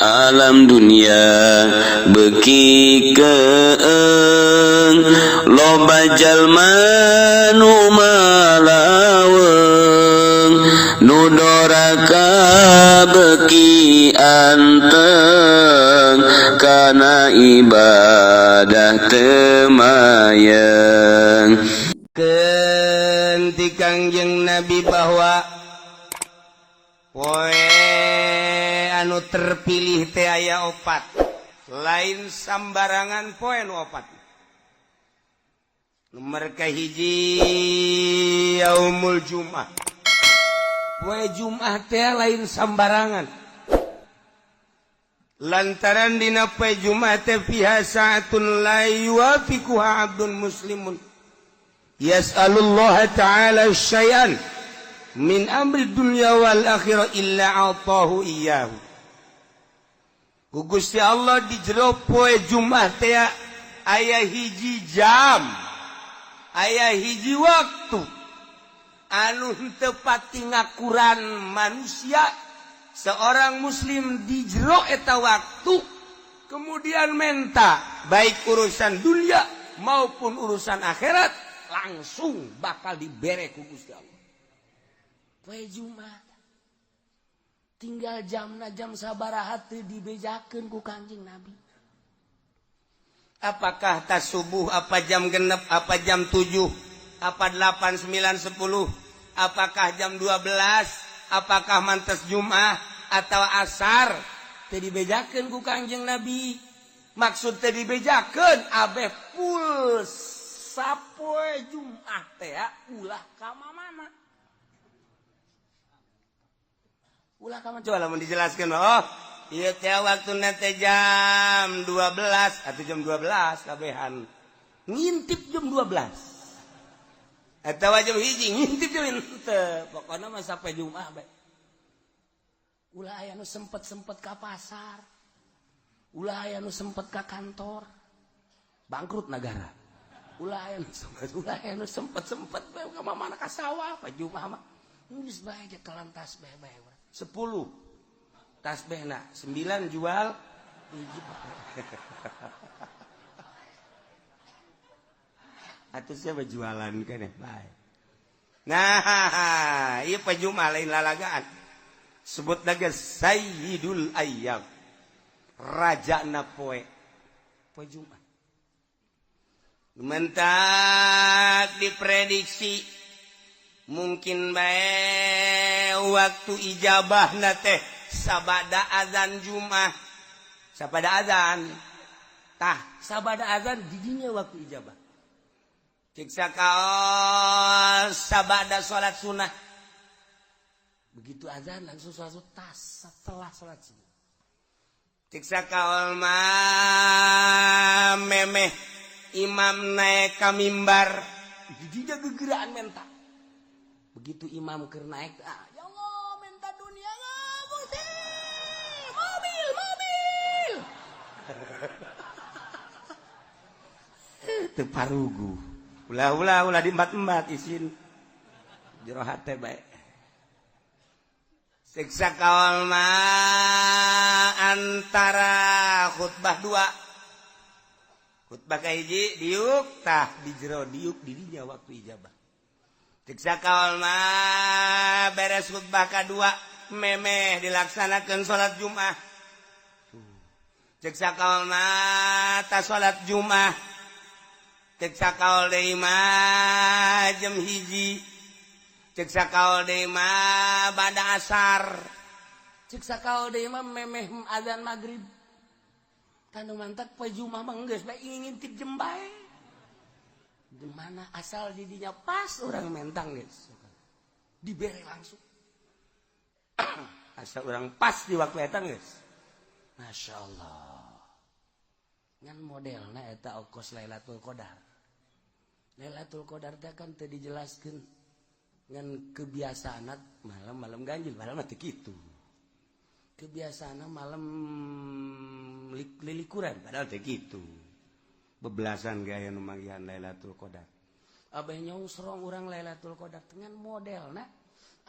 Alam dunia beki keeng loba jalma nu malaweng nu doraka beki anteng kana ibadah teu mayeng. Keun ti Kangjeng Nabi bahwa poe anu terpilih teh aya opat, lain sambarangan poe nu opat. Nomor kahiji, yaumul Jum'ah. Poe Jum'ah teh lain sambarangan, lantaran dina poe Jum'ah teh fiha sa'atun la yuwafiquha 'abdun muslimun yas'alullah ta'ala syai'an min amri dunya wal akhirah illa atahu iyyahu. Ku Gusti Allah di jero poe Jumat teh aya hiji jam, aya hiji waktu anu henteu pati ngakuran manusia seorang muslim di jero eta waktu kemudian menta baik urusan dunia maupun urusan akhirat langsung bakal dibere ku Gusti Allah. Poe Jumat tinggal jamna jam sabaraha teu dibejakeun ku Kangjeng Nabi. Apakah tas subuh, apa jam 6, apa jam 7, apa 8, 9, 10, apakah jam 12, apakah mantes Jumat atau asar, teu dibejakeun ku Kangjeng Nabi. Maksud teu dibejakeun abeh full sapoe Jumat teh ulah ka mana. Ulah kamu coba lamun dijelaskan, oh iya teh waktu teh jam 12 atau jam 12 kabehan ngintip jam 12 atau jam 1 ngintip jam henteu, pokona mah sampai Jumat bae. Ulah aya nu sempet-sempet ka pasar, ulah aya nu sempet ka kantor, bangkrut negara. Ulah aya nu sempet, ulah aya nu sempet-sempet bae ka mana ka sawah pa Jumat mah geus bae telan tasbih bae. 10 tasbihna, 9 jual hiji. Atuh siapa jualan keneh bae. Nah, ieu poe Jumat lain lalagaan. Sebut lagi Sayyidul Ayyam. Rajana poe. Poe Jumat. Mentak diprediksi mungkin bae waktu ijabah na teh sabada azan Jumat, sabada azan tah, sabada azan didinya waktu ijabah. Ciksa kaos sabada salat sunnah, begitu azan langsung salat tas setelah salat sunnah. Ciksa kaol mah memeh imam naik ka mimbar didinya gegeraan menta. Begitu imam keur naik, ah, ya Allah minta dunia Gusti, mobil, mobil. Teu parugu. Ulah ulah ulah diembat-embat isin. Jero hate bae. Siksa kaol mah antara khutbah dua. Khutbah kahiji diuk tah di jero diuk didinya waktu ijabah. Ciksa kaol mah beres khutbah kadua memeh dilaksanakan salat Jumat. Ciksa kaol mah ta salat Jumat. Ciksa kaol deui mah jam 1. Ciksa kaol deui mah bada asar. Ciksa kaol deui mah memeh azan magrib. Tanu mantak poe Jumat mah geus bae ngintip jem bae. Dimana asal didinya pas orang mentang guys, dibere langsung. Asal orang pas di waktu eta guys, masya Allah. Ngan modelna eta okos Lailatul Qadar. Lailatul Qadar teh kan teu dijelaskeun ngan kebiasaan malam-malam ganjil, malam mah teu kitu. Kebiasaan malam lilikuran, padahal teu kitu. Bebelasan gaya nu manggihan Lailatul Qadar. Abah nyongsrong urang Lailatul Qadar dengan modelna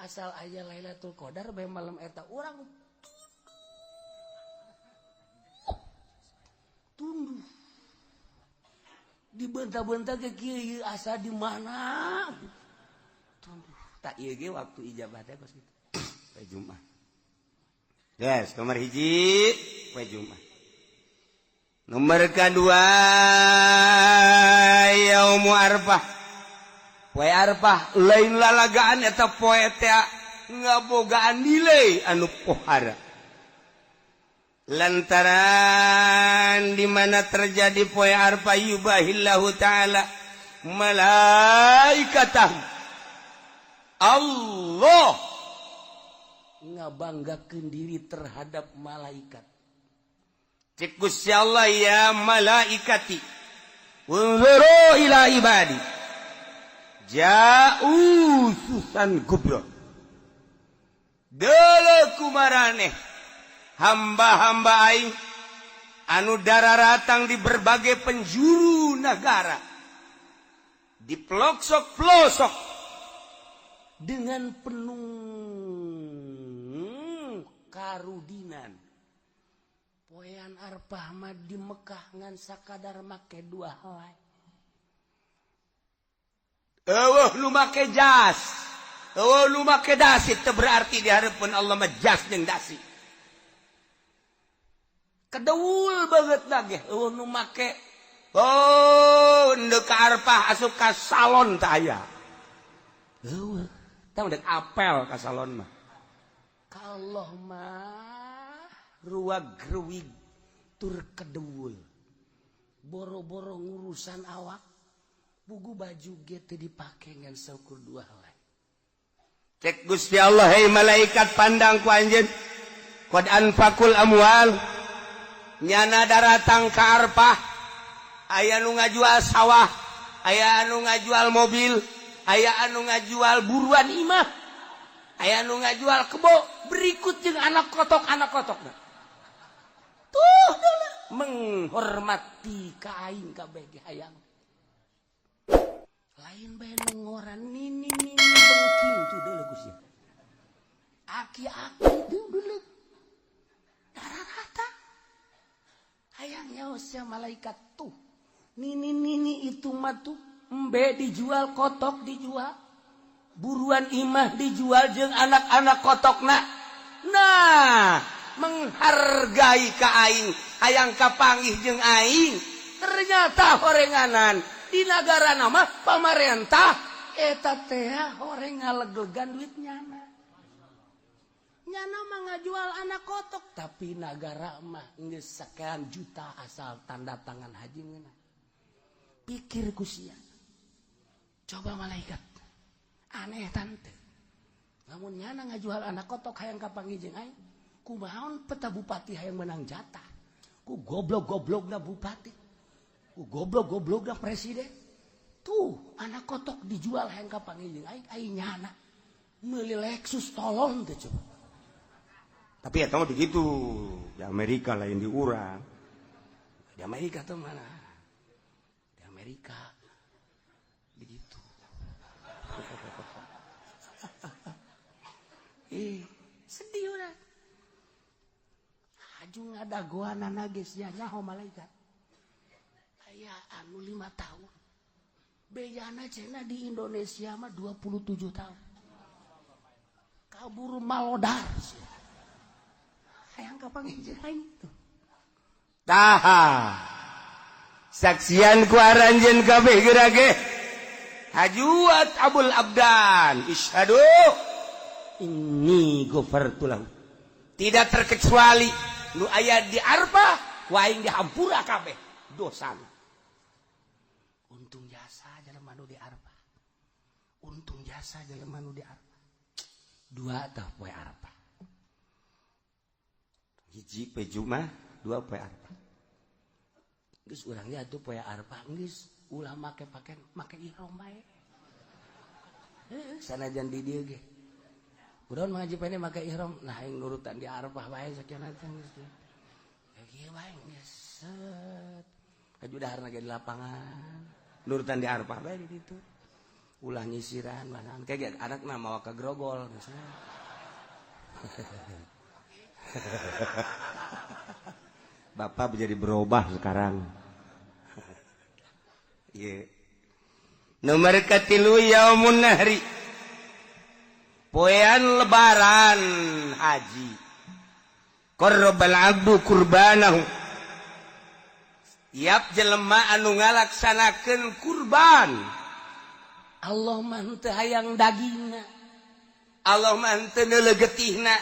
asal aya Lailatul Qadar bae malam eta urang Dibentah-bentah ke kieu asa di mana? Tak ieu ge waktu ijabah teh kos kitu. Poe Jumat. Yes, nomor hiji poe Jumat. Nomor kedua yaumu Arfah. Poe Arfah lain lalagaan eta poe teh ngabogaan nilai anu pohara. Lantaran di mana terjadi poe Arfah yubahillahu ta'ala malaikatah. Allah ngabanggakeun diri terhadap malaikat. Cek Gusti Allah ya malaikati unzuru ila ibadi ja'u susan gubro. Deuleu kumaraneh hamba-hamba aing anu dararatang di berbagai penjuru negara, di pelosok-pelosok dengan penuh karudinan. Poean Arfah mah di Mekah ngan sakadar make dua helai. Eueuh nu make jas, eueuh nu make dasi, teu berarti di hareupeun Allah mah jas jeung dasi. Kedeul banget lagi eueuh nu make oh ndek ka Arfah asup ka salon teh aya. Eueuh tah ndek apel ka salon mah. Ka Allah mah ruag-ruwig tur kedeul. Boro-boro ngurusan awak bugu baju ge teu dipake ngan saukur dua helai. Cek Gusti Allah hei malaikat pandang ku anjeun qad anfaqul amwal. Nyana daratang ka Arfah aya nu ngajual sawah, aya anu ngajual mobil, aya anu ngajual buruan imah, aya anu ngajual kebo, berikut jeung anak kotok-anak kotokna. Tuh menghormati ka aing kabeh ge hayang. Lain bae nu ngoran nini nini bengking tuh deuleu Gusti. Aki-aki tuh deuleu. Dararata. Hayang nyaos malaikat tuh nini nini itu mah tuh embe dijual, kotok dijual, buruan imah dijual jeung anak-anak kotokna. Nah, menghargai ka aing, hayang kapanggih jeung aing. Ternyata horenganan di nagara nama pamarentah eta teh horeng ngaleglegan duit nyana. Nyana mah ngajual anak kotok, tapi nagara mah geus sekian juta asal tanda tangan haji ngeunah. Pikir ku sia. Coba malaikat. Aneh tante. Lamun nyana ngajual anak kotok hayang kapanggih jeung aing, kumaha peta bupati hayang menang jatah. Ku goblok-goblokna bupati. Ku goblok-goblokna presiden. Tuh anak kotok dijual hayang kapanggih jeung aing, aing nyana meuli Lexus tolong teh coba. Tapi ya tahu begitu di Amerika lain di urang. Di Amerika tuh mana? Di Amerika begitu. Sedih urang. Haju ngadagoanana geus nya nyaho malaikat. Aya anu 5 tahun. Bejana cenah di Indonesia mah 27 tahun. Kaburu malodar sia. Hayang kapanggih jeung aing tuh. Taha. Saksian ku aranjeun kabeh geura ge. Hajuat Abul Abdan, isyhadu inni ghafartu lahu. Tidak terkecuali nu aya di Arfah, ku aing dihampura kabeh dosana. Untung jasa jelema nu di Arfah. Untung jasa jelema nu di Arfah. Dua tah poe Arfah. Hiji poe Jumat, dua poe Arfah. Geus urang ge atuh poe Arfah geus ulah make paken, make ihram bae. Heuh, sanajan di dieu ge. Urang ngaji pene make ihram, nah aing nurutan di Arfah bae sakieu teh geus. Ya kieu bae geus set. Haju daharna ge di lapangan. Nurutan di Arfah bae di ditu. Ulah nyisiran mana kayak anakna mawa ka grogol misalnya. Bapak menjadi berubah sekarang. Ieu nomor katilu yaumun nahri, poean lebaran haji. Qarrabal abdu kurbanahu, tiap jelema anu ngalaksanakeun kurban, Allah mah henteu hayang dagingna, Allah mah henteu neuleuh getihna,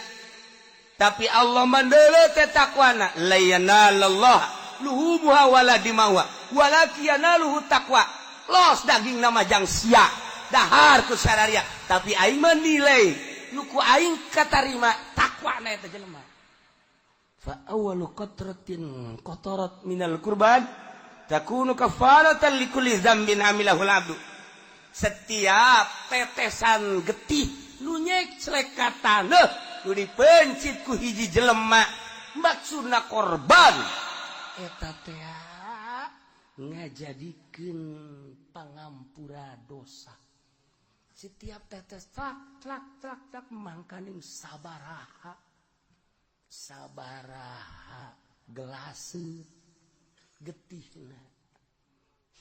tapi Allah mah neuleuh teh takwana. La yanalallah luhumuha wala dimawa walakin yanaluhu taqwa. Los daging nama jang sia dahar ku sararia, tapi aing mah nilai nu ku aing katarima takwana eta jelema. Fa awwalu qatratin qatarat minal kurban takunu kafaratan likulli dzambin amilahul abdu. Setiap tetesan getih nu nyeclek ka taneuh nu dipencit ku hiji jelema maksudna korban eta teh ngajadikeun pangampura dosa. Setiap tetes tlak tlak tlak tlak mangkaning sabaraha sabaraha gelase getihna.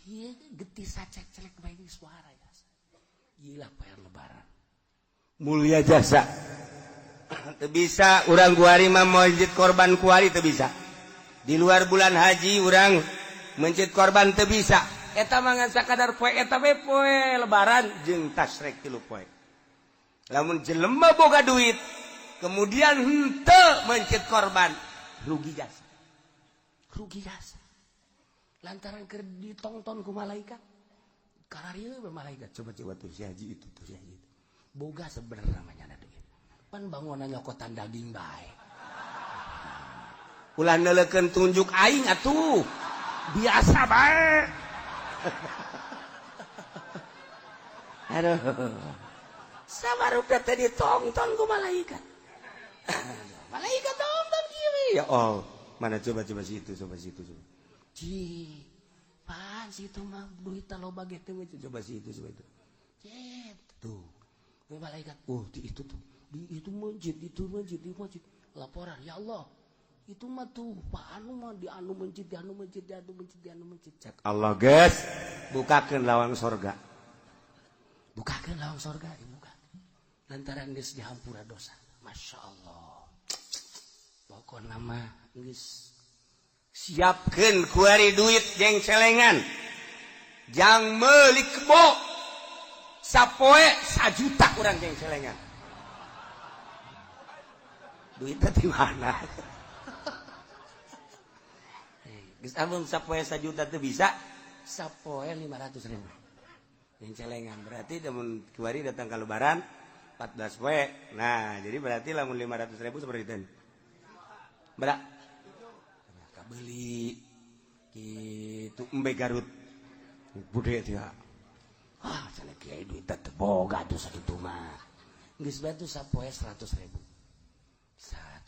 Ieu getih sacek-celek bae suara ya. Gila bayar lebaran. Mulia jasa. Teu bisa urang kuari mah mencit korban kuari teu bisa. Di luar bulan haji urang mencit korban teu bisa. Eta mah ngan sakadar poe eta we poe lebaran jeung tasrek 3 poe. Lamun jelema boga duit kemudian henteu mencit korban, rugi jasa. Rugi jasa. Lantaran keur ditongton ku malaikat. Kararieu we malaikat coba-coba tuh si haji itu, tuh si haji itu. Boga sebenarnya namanya duit. Pan bangunan nyokotan daging bae. Ulah neuleukeun tunjuk aing atuh. Biasa bae. Aduh. Sabarup teh ditongton ku malaikat. Malaikat tongton kieu. Ya Allah, mana coba-coba situ, coba situ, coba. Ci, pan situ mah duit loba ge teh coba situ, coba itu. Cet, tuh. Malaikat, oh di itu tuh, di itu masjid, itu masjid, di masjid. Laporan, ya Allah, itu mah tuh, Pak anu mah di anu masjid, di anu masjid, di anu masjid, di anu masjid. Cek Allah, guys, bukakeun lawang sorga. Bukakeun lawang sorga, dibuka. Lantaran geus dihampura dosa. Masya Allah. Pokokna mah geus siapkeun kuari duit jeung celengan. Jang meuli kebo. Sapoe 1 juta kurang jeung celengan. Duitnya di mana? Geus amun sapoe 1 juta teu bisa, sapoe 500.000. Jeung celengan berarti lamun kuari datang ka lebaran 14 poe. Nah, jadi berarti lamun 500.000 seperti itu. Berak. Kabeli kitu embe Garut. Bude dia. Ah, cenah kiai duit teh boga tuh sakitu mah. Geus bae tuh sapoe 100.000. 100.000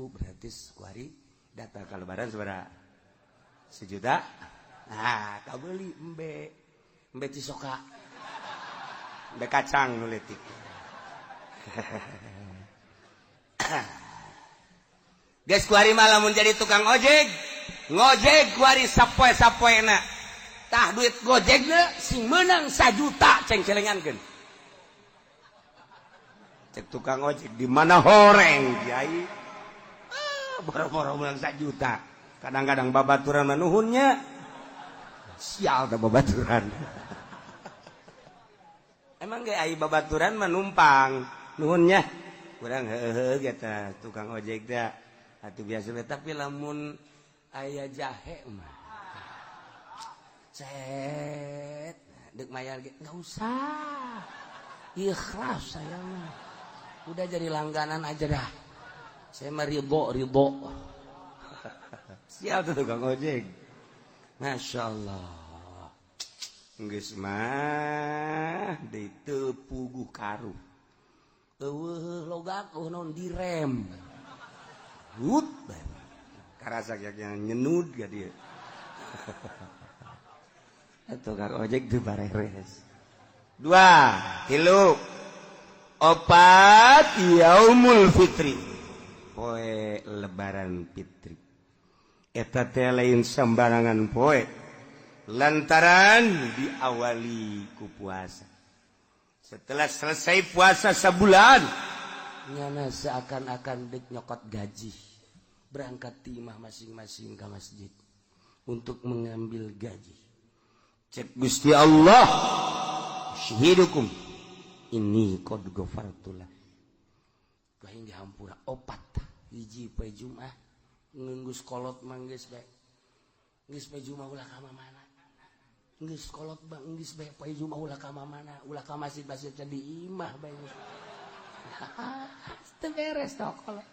berarti kuari datang ka lebaran sabaraha? 1 juta. Nah, kabeli embe. Embe cisoka. Embe kacang nu leutik. Geus kuari mah lamun jadi tukang ojek, ngojek kuari sapoe-sapoena. Tah duit gojekna sing meunang 1 juta ceng-celengankeun. Cek tukang ojek di mana horeng kiai. Ah, boro-boro meunang 1 juta. Kadang-kadang babaturan mah nuhunnya. Sial teh babaturan. Emang ge ai babaturan mah numpang nuhunnya. Kurang heuheuh ge tah tukang ojek teh. Atuh biasa tapi lamun aya jahe mah cet dek mayar ge enggak usah. Ikhlas saya mah. Udah jadi langganan aja dah. Saya mah ridho. Sial tuh tukang ojek. Masya Allah. Geus mah diteu puguh karuh. Eueuh logak eueuh naon direm. Hut karasa nyenud ga dia. Tukang ojek di bareres. 2, 3, 4 yaumul fitri. Poe lebaran fitri. Eta teh lain sembarangan poe. Lantaran diawali ku puasa. Setelah selesai puasa sebulan, nyana seakan-akan dek nyokot gaji, berangkat timah masing-masing ke masjid untuk mengambil gaji. Cek Gusti Allah, "Syahidukum ini qad ghafartulah." Aing dihampura opat. Hiji, poe Jumat ngeunggeus kolot mah geus bae, geus poe Jumat ulah ka mana. Geus kolot bang, geus bae poe Jumat ulah ka mana, ulah ka masjid-masjid, di imah bae. Teu beres toh kolot.